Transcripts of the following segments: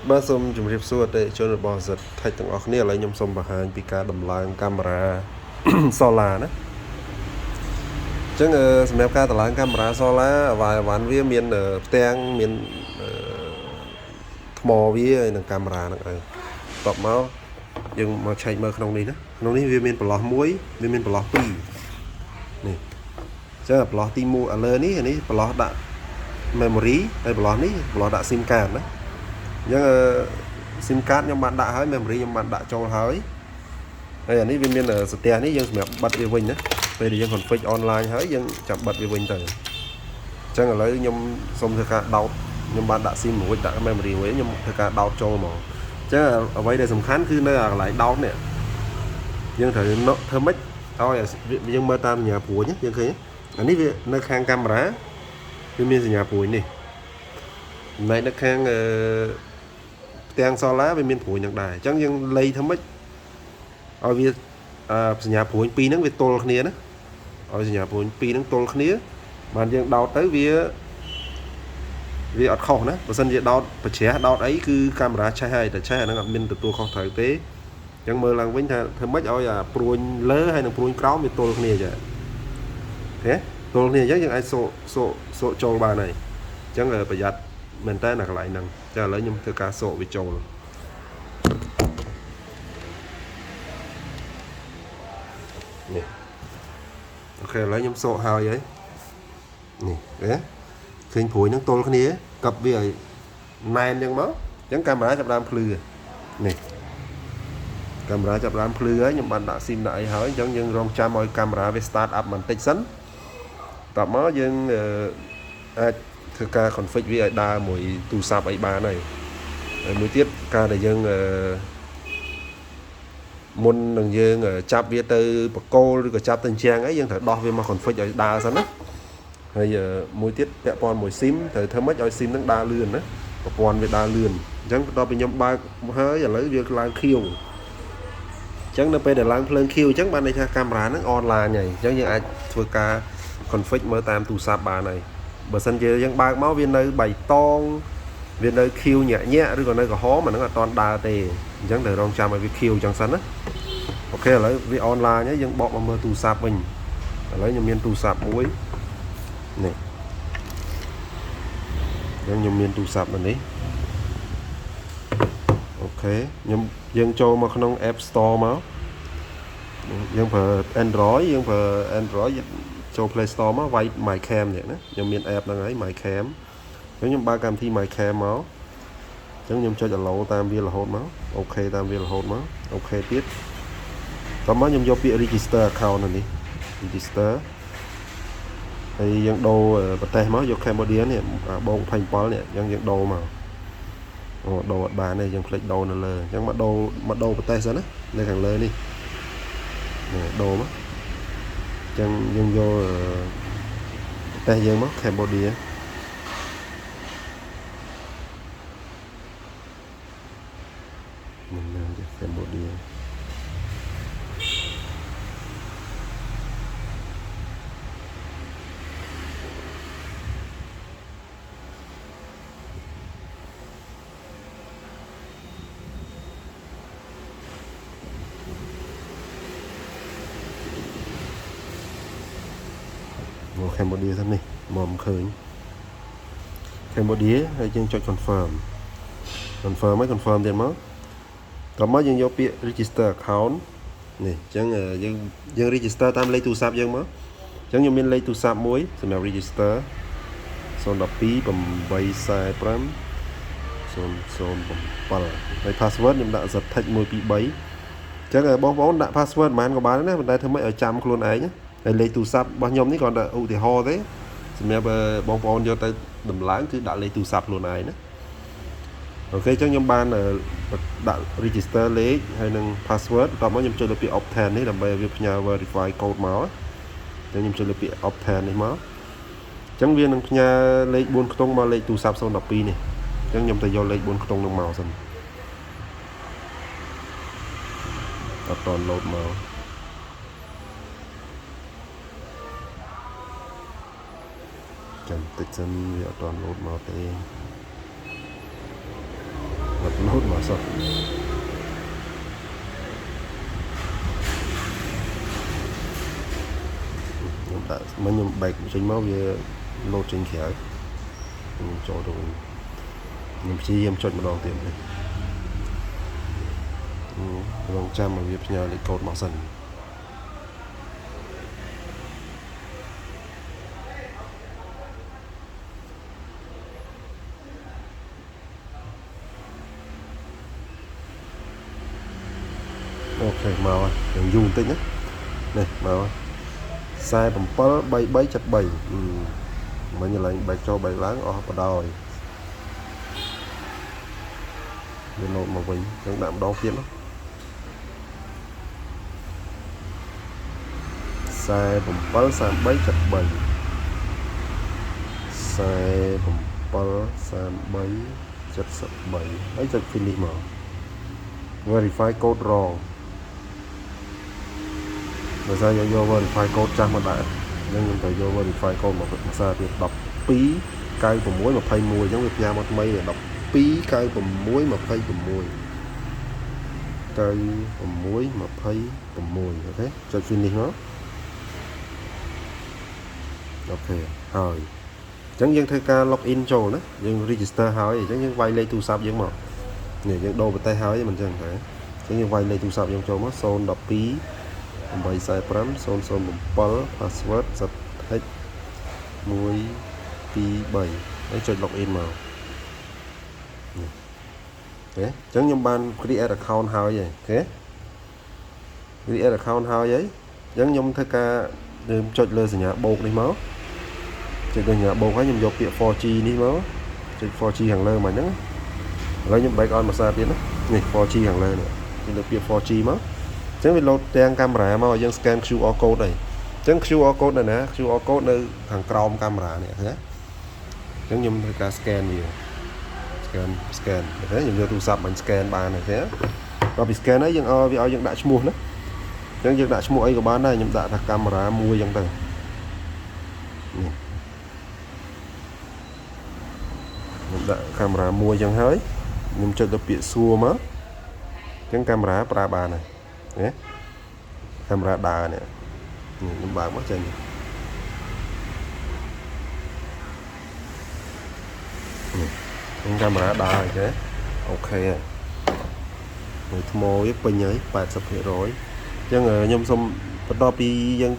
បាទសូមជម្រាបសួរអតិថិជនរបស់ Z Tech ទាំងអស់គ្នាឥឡូវខ្ញុំសូមបង្ហាញពីការដំឡើងកាមេរ៉ា Solar ណាអញ្ចឹងសម្រាប់ការតម្លើងកាមេរ៉ា Solar អវ៉ាន់វាមានផ្ទាំងមានថ្មវាហើយនិងកាមេរ៉ាហ្នឹងឯងតបមកយើងមកឆែកមើលក្នុងនេះណាក្នុងនេះវាមានប្រឡោះមួយវាមានប្រឡោះពីរនេះអញ្ចឹងប្រឡោះទី1ឥឡូវនេះនេះប្រឡោះដាក់ memory ហើយប្រឡោះនេះប្រឡោះដាក់ SIM card ណាអញ្ចឹង SIM card ខ្ញុំបានដាក់ហើយ memory ខ្ញុំបានដាក់ចូលហើយហើយអានេះវាមានសទះនេះយើងសម្រាប់បិទវាវិញណាពេលដែលយើង config online ហើយយើងចាំបិទវាវិញទៅអញ្ចឹងឥឡូវខ្ញុំសូមធ្វើការដោតខ្ញុំបានដាក់ SIM រួចដាក់ memory រួចខ្ញុំធ្វើការដោតចូលមកអញ្ចឹងអ្វីដែលសំខាន់គឺនៅកន្លែងដោតនេះយើងត្រូវធ្វើម៉េចឲ្យយើងមើលតាមសញ្ញាព្រួញយើងឃើញអានេះវានៅខាងកាមេរ៉ាវាមានសញ្ញាព្រួញនេះចំណែកនៅខាងអឺផ្ទាំង solar វាមានព្រួញនឹងដែរអញ្ចឹងយើងលៃធ្វើម៉េចឲ្យវាសញ្ញាព្រួញពីរហ្នឹងវាទល់គ្នាណាឲ្យសញ្ញាព្រួញពីរហ្នឹងទល់គ្នាបានយើងដោតទៅវាវាអត់ខុសណាបើសិនជាដោតប្រជ្រះដោតអីគឺកាមេរ៉ាឆេះហើយតែឆេះអាហ្នឹងអត់មានទទួលខុសត្រូវទេអញ្ចឹងមើលឡើងវិញថាធ្វើម៉េចឲ្យអាព្រួញលើហើយនិងព្រួញក្រោមវាទល់គ្នាចាទេទល់គ្នាអញ្ចឹងយើងអាចសូកសូកសូកចូលបានហើយអញ្ចឹងប្រយ័ត្នមែនតើនៅកន្លែងហ្នឹងចាឥឡូវខ្ញុំធ្វើការសូកវាចូលនេះ OK ឥឡូវខ្ញុំសូកហើយហើយនេះឃើញឃើញព្រួយហ្នឹងទល់គ្នាកັບវាឲ្យណែនអញ្ចឹងមកអញ្ចឹងកាមេរ៉ាចាប់ដើមភ្លឺនេះកាមេរ៉ាចាប់ដើមភ្លឺហើយខ្ញុំបានដាក់ SIM ដាក់អីហើយអញ្ចឹងយើងរងចាំឲ្យកាមេរ៉ាវា start up បន្តិចសិនតបមកយើងអាចធ្វើការ config វាឲ្យដើរមួយទូរស័ព្ទអីបានហើយហើយមួយទៀតការដែលយើងមុននឹងយើងចាប់វាទៅបកគោលឬក៏ចាប់ទៅជាងអីយើងត្រូវដោះវាមក config ឲ្យដើរសិនណាហើយមួយទៀតពាក់ព័ន្ធមួយ SIM ត្រូវធ្វើម៉េចឲ្យ SIM នឹងដើរលឿនណាប្រព័ន្ធវាដើរលឿនអញ្ចឹងបន្ទាប់ពីខ្ញុំបើកហើយឥឡូវវាឡើងខៀវអញ្ចឹងនៅពេលដែលឡើងភ្លើងខៀវអញ្ចឹងបានន័យថាកាមេរ៉ាហ្នឹង online ហើយអញ្ចឹងយើងអាចធ្វើការ config មើលតាមទូរស័ព្ទបានហើយបើសិនជាយើងបើកមកវានៅបៃតងវានៅខៀវញាក់ញាក់ឬក៏នៅក្រហមអាហ្នឹងអត់តន់ដើរទេអញ្ចឹងត្រូវរងចាំឲ្យវាខៀវអញ្ចឹងសិនណា OK ឥឡូវវា online ហើយយើងបកមកមើលទូរស័ព្ទវិញឥឡូវខ្ញុំមានទូរស័ព្ទមួយនេះអញ្ចឹងខ្ញុំមានទូរស័ព្ទនៅនេះ OK ខ្ញុំយើងចូលមកក្នុង App Store មកយើងប្រើ Android យើងប្រើ Android ចូល Play Store មកវាយ My Cam នេះណាខ្ញុំមាន app ហ្នឹងហើយ My Cam អញ្ចឹងខ្ញុំបើកកម្មវិធី My Cam មកអញ្ចឹងខ្ញុំចុច allow តាមវារហូតមក OK តាមវារហូតមក OK ទៀតតោះមកខ្ញុំយកពាក្យ register account នៅនេះ register ហើយយើងដូរប្រទេសមកយក Cambodia នេះបូក27នេះអញ្ចឹងយើងដូរមកអូដូរអត់បានទេយើងភ្លេចដូរនៅលើអញ្ចឹងមកដូរមកដូរប្រទេសសិនណានៅខាងលើនេះនេះដូរមកអញ្ចឹងយើងយកប្រទេសយើងមក Cambodia នឹងណាចា Cambodia មក Cambodia សិននេះមកមិនឃើញ Cambodia ហើយយើងចុច confirm confirm ហើយ confirm ទៀតមកតមកយើងយកពាក្យ register account នេះអញ្ចឹងយើងយើង register តាមលេខទូរស័ព្ទយើងមកអញ្ចឹងខ្ញុំមានលេខទូរស័ព្ទមួយសម្រាប់ register 012 845 007ហើយ password ខ្ញុំដាក់ ztech 123អញ្ចឹងបងប្អូនដាក់ password ប៉ុន្មានក៏បានដែរណាប៉ុន្តែធ្វើម៉េចឲ្យចាំខ្លួនឯងហើយលេខទូរស័ព្ទរបស់ខ្ញុំនេះគ្រាន់តែឧទាហរណ៍ទេសម្រាប់បងប្អូនយកទៅដំឡើងគឺដាក់លេខទូរស័ព្ទខ្លួនឯងណា OK អញ្ចឹងខ្ញុំបានដាក់ register លេខហើយនឹង password បន្ទាប់មកខ្ញុំចុចលើពាក្យ obtain នេះដើម្បីឲ្យវាផ្ញើ verify code មកអញ្ចឹងខ្ញុំចុចលើពាក្យ obtain នេះមកអញ្ចឹងវានឹងផ្ញើលេខ4ខ្ទង់មកលេខទូរស័ព្ទ012នេះអញ្ចឹងខ្ញុំទៅយកលេខ4ខ្ទង់នឹងមកសិនអត់តន់លោតមកចាំតិចសិនវាអត់តន់លោតមកទេអត់ លោតមកសោះខ្ញុំដាក់មិញខ្ញុំបែកចេញមកវាលោតចេញក្រៅខ្ញុំចូលទៅវិញខ្ញុំព្យាយាមចុចម្ដងទៀតនេះរងចាំឲ្យវាផ្ញើលេខកូដមកសិន។ OK មកហើយយើងយូរបន្តិចណានេះមកហើយ47 3373មិញកន្លែងបែកចូលបែកឡើងអស់បដ ாய் វាលោតមកវិញអញ្ចឹងដាក់ម្ដងទៀតណា47 33 73 47 33 73ហើយចុច finish មក verify code wrong បើសិនយើងយក verify code ចាស់មកដាក់អញ្ចឹងខ្ញុំត្រូវយក verify code មកភាសាទៀត12 96 21អញ្ចឹងវាផ្ញើមកថ្មី12 96 26 96 26 OK ចុច finish មក OK ហើយអញ្ចឹងយើងធ្វើការ log in ចូលណាយើង register ហើយអញ្ចឹងយើងវាយលេខទូរស័ព្ទយើងមកនេះយើងដូរប្រទេសហើយមិនអញ្ចឹងទេអញ្ចឹងយើងវាយលេខទូរស័ព្ទយើងចូលមក012 845 007 password zh 1 2 3ហើយចុច login មកនេះ OK អញ្ចឹងខ្ញុំបាន create account ហើយហ៎ OK create account ហើយហីអញ្ចឹងខ្ញុំធ្វើការខ្ញុំចុចលើសញ្ញាបូកនេះមកចុចលើសញ្ញាបូកហើយខ្ញុំយកពាក្យ 4G នេះមកចុច 4G ខាងលើមកហ្នឹងឥឡូវខ្ញុំ back ឲ្យមួយសារទៀតណានេះ 4G ខាងលើនេះចុចលើពាក្យ 4G មកអញ្ចឹងវាលោតទាំងកាមេរ៉ាមកឲ្យយើង scan QR code ហើយអញ្ចឹង QR code នៅណា QR code នៅខាងក្រោមកាមេរ៉ានេះឃើញទេអញ្ចឹងខ្ញុំធ្វើការ scan វា scan scan ឃើញខ្ញុំយកទូរស័ព្ទបាញ់ scan បានហើយឃើញដល់ពី scan ហើយយើងឲ្យវាឲ្យយើងដាក់ឈ្មោះណាអញ្ចឹងយើងដាក់ឈ្មោះអីក៏បានដែរខ្ញុំដាក់ថាកាមេរ៉ាមួយអញ្ចឹងទៅនេះខ្ញុំដាក់កាមេរ៉ាមួយអញ្ចឹងហើយខ្ញុំចុចទៅពាក្យសួរមកអញ្ចឹងកាមេរ៉ាប្រើបានហើយណាកាមេរ៉ាដើរនេះខ្ញុំបើកមកចេញនេះកាមេរ៉ាដើរហើយទេ OK ហើយមួយថ្មវាពេញហើយ80%អញ្ចឹងខ្ញុំសូមបន្ទាប់ពីយើង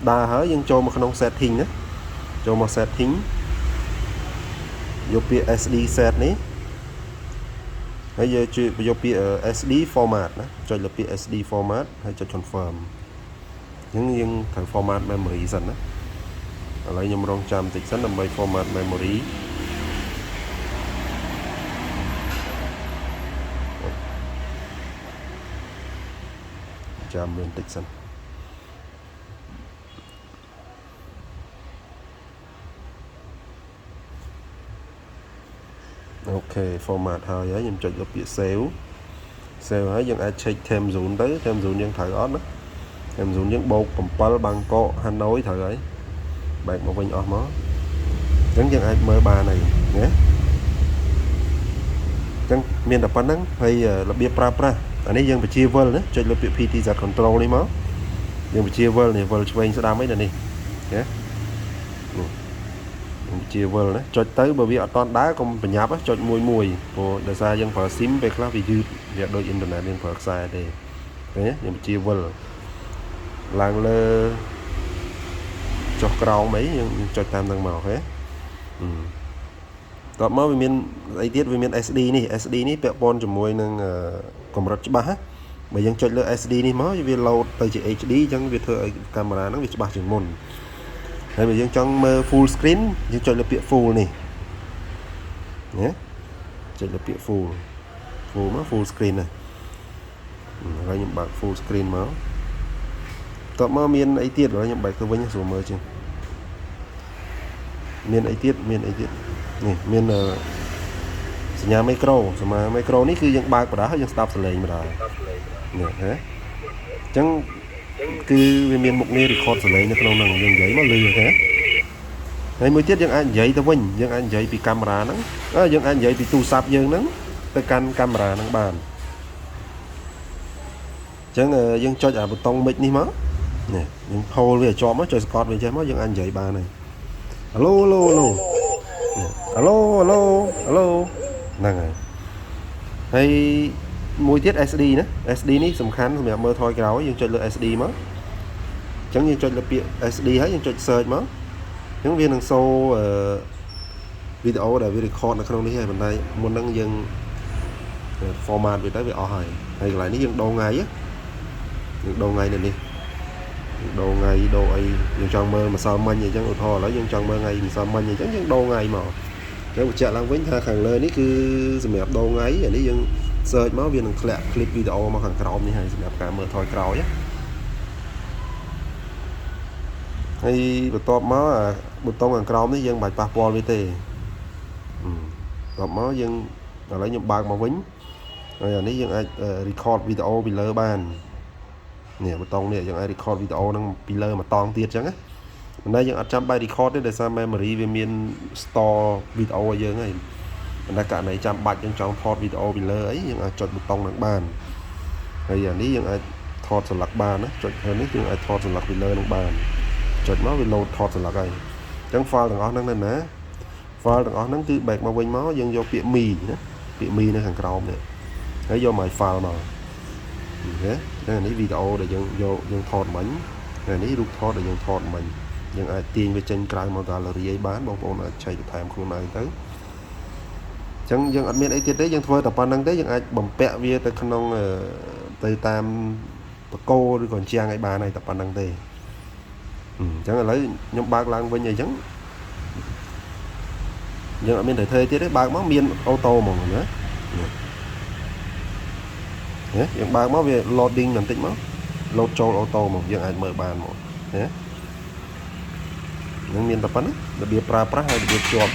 ដើរហើយយើងចូលមកក្នុង setting ណាចូលមក setting យកពាក្យ SD set នេះហើយយើងជួយយកពាក្យ SD format ណាចុចលើពាក្យ SD format ហើយចុច confirm អញ្ចឹងយើងត្រូវ format memory សិនណាឥឡូវខ្ញុំរងចាំតិចសិនដើម្បី format memory ចាំមានតិចសិន។ OK format ហើយហើយខ្ញុំចុចលើពាក្យ save save ហើយយើងអាច check time zone ទៅ time zone យើងត្រូវអត់ណា time zone យើងបូក7បាងកកហាណូយត្រូវហើយបែកមកវិញអស់មកអញ្ចឹងយើងអាចមើលបានហើយណាអញ្ចឹងមានតែប៉ុណ្្នឹងហើយរបៀបប្រើប្រាស់អានេះយើងបញ្ជាវិលណាចុចលើពាក្យ PTZ control នេះមកយើងបញ្ជាវិលនេះវិលឆ្វេងស្ដាំអីដល់នេះណានេះបញ្ជាវិលណាចុចទៅបើវាអត់តន់ដើរកុំប្រញាប់ចុចមួយមួយព្រោះដោយសារយើងប្រើ SIM ពេលខ្លះវាយឺតវាដូចអ៊ីនធឺណិតយើងប្រើខ្សែទេឃើញទេយើងបញ្ជាវិលឡើងលើចុះក្រោមអីយើងចុចតាមនឹងមកហ៎តបមកវាមានអីទៀតវាមាន SD នេះ SD នេះពាក់ព័ន្ធជាមួយនឹងកម្រិតច្បាស់ណាបើយើងចុចលើ SD នេះមកវា load ទៅជា HD អញ្ចឹងវាធ្វើឲ្យកាមេរ៉ាហ្នឹងវាច្បាស់ជាងមុនហើយបើយើងចង់មើល full screen យើងចុចលើពាក្យ full នេះណាចុចលើពាក្យ full full មក full screen ណាឥឡូវខ្ញុំបើក full screen មកតបមកមានអីទៀតឥឡូវខ្ញុំបែកទៅវិញស្រួលមើលជាងមានអីទៀតមានអីទៀតនេះមានសញ្ញាមីក្រូសញ្ញាមីក្រូនេះគឺយើងបើកបដាហើយយើងស្ដាប់សលេងបដានេះហ៎អញ្ចឹងគឺវាមានមុខងារ record សលេងនៅក្នុងហ្នឹងយើងនិយាយមកលឺហ៎ហើយមួយទៀតយើងអាចនិយាយទៅវិញយើងអាចនិយាយពីកាមេរ៉ាហ្នឹងយើងអាចនិយាយពីទូរស័ព្ទយើងហ្នឹង ទៅកាន់កាមេរ៉ាហ្នឹងបានអញ្ចឹងយើងចុចអាប៊ូតុង mic នេះមកនេះយើង hold វាឲ្យជាប់មកចុចស្កតវាចេះមកយើងអាចនិយាយបានហើយអាឡូអាឡូអាឡូអាឡូអាឡូអាឡូហ្នឹងហើយហើយមួយទៀត SD ណា SD នេះសំខាន់សម្រាប់មើលថយក្រោយយើងចុចលើ SD មកអញ្ចឹងយើងចុចលើពាក្យ SD ហើយយើងចុច search មកអញ្ចឹងវានឹងសូអឺវីដេអូដែលវា record នៅក្នុងនេះហើយប៉ុន្តែមុនហ្នឹងយើង format វាទៅវាអស់ហើយហើយកន្លែងនេះយើងដូរថ្ងៃយើងដូរថ្ងៃនៅនេះយើងដូរថ្ងៃដូរអីយើងចង់មើលម្សិលមិញអញ្ចឹងឧទាហរណ៍ឥឡូវយើងចង់មើលថ្ងៃម្សិលមិញអញ្ចឹងយើងដូរថ្ងៃមកអញ្ចឹងបញ្ជាក់ឡើងវិញថាខាងលើនេះគឺសម្រាប់ដូរថ្ងៃអានេះយើង search មកវានឹងធ្លាក់ clip វីដេអូមកខាងក្រោមនេះហើយសម្រាប់ការមើលថយក្រោយណាហើយបន្ទាប់មកអាប៊ូតុងខាងក្រោមនេះយើងមិនបាច់ប៉ះពាល់វាទេបន្ទាប់មកយើងឥឡូវខ្ញុំបើកមកវិញហើយអានេះយើងអាច record វីដេអូពីលើបាននេះប៊ូតុងនេះយើងអាច record វីដេអូហ្នឹងពីលើមួយតង់ទៀតអញ្ចឹងណាប៉ុន្តែយើងអត់ចាំបាច់ record ទេដោយសារ memory វាមាន store វីដេអូឲ្យយើងហើយប៉ុន្តែករណីចាំបាច់យើងចង់ថតវីដេអូពីលើអីយើងអាចចុចប៊ូតុងហ្នឹងបានហើយអានេះយើងអាចថតសន្លឹកបានណាចុចខាងនេះយើងអាចថតសន្លឹកពីលើហ្នឹងបានចុចមកវា load ថតសន្លឹកហើយអញ្ចឹង file ទាំងអស់ហ្នឹងនៅណា file ទាំងអស់ហ្នឹងគឺ back មកវិញមកយើងយកពាក្យ me ណាពាក្យ me នៅខាងក្រោមនេះហើយយក my file មកអូខេហ្នឹងនេះវីដេអូដែលយើងយកយើងថតមិញហើយនេះរូបថតដែលយើងថតមិញយើងអាចទាញវាចេញក្រៅមក gallery អីបានបងប្អូនអាចឆែកបន្ថែមខ្លួនឯងទៅអញ្ចឹងយើងអត់មានអីទៀតទេយើងធ្វើតែប៉ុណ្្នឹងទេយើងអាចបំពាក់វាទៅក្នុងទៅតាមបកគោឬក៏ជាងអីបានហើយតែប៉ុណ្្នឹងទេអញ្ចឹងឥឡូវខ្ញុំបើកឡើងវិញអីចឹងយើងអត់មានត្រូវធ្វើទៀតទេបើកមកមាន auto ហ្មងណានេះយើងបើកមកវា loading បន្តិចមក load ចូល auto មកយើងអាចមើលបានមកណានឹងមានតែប៉ុណ្ណារបៀបប្រើប្រាស់ហើយរបៀបជាប់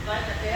តែតែ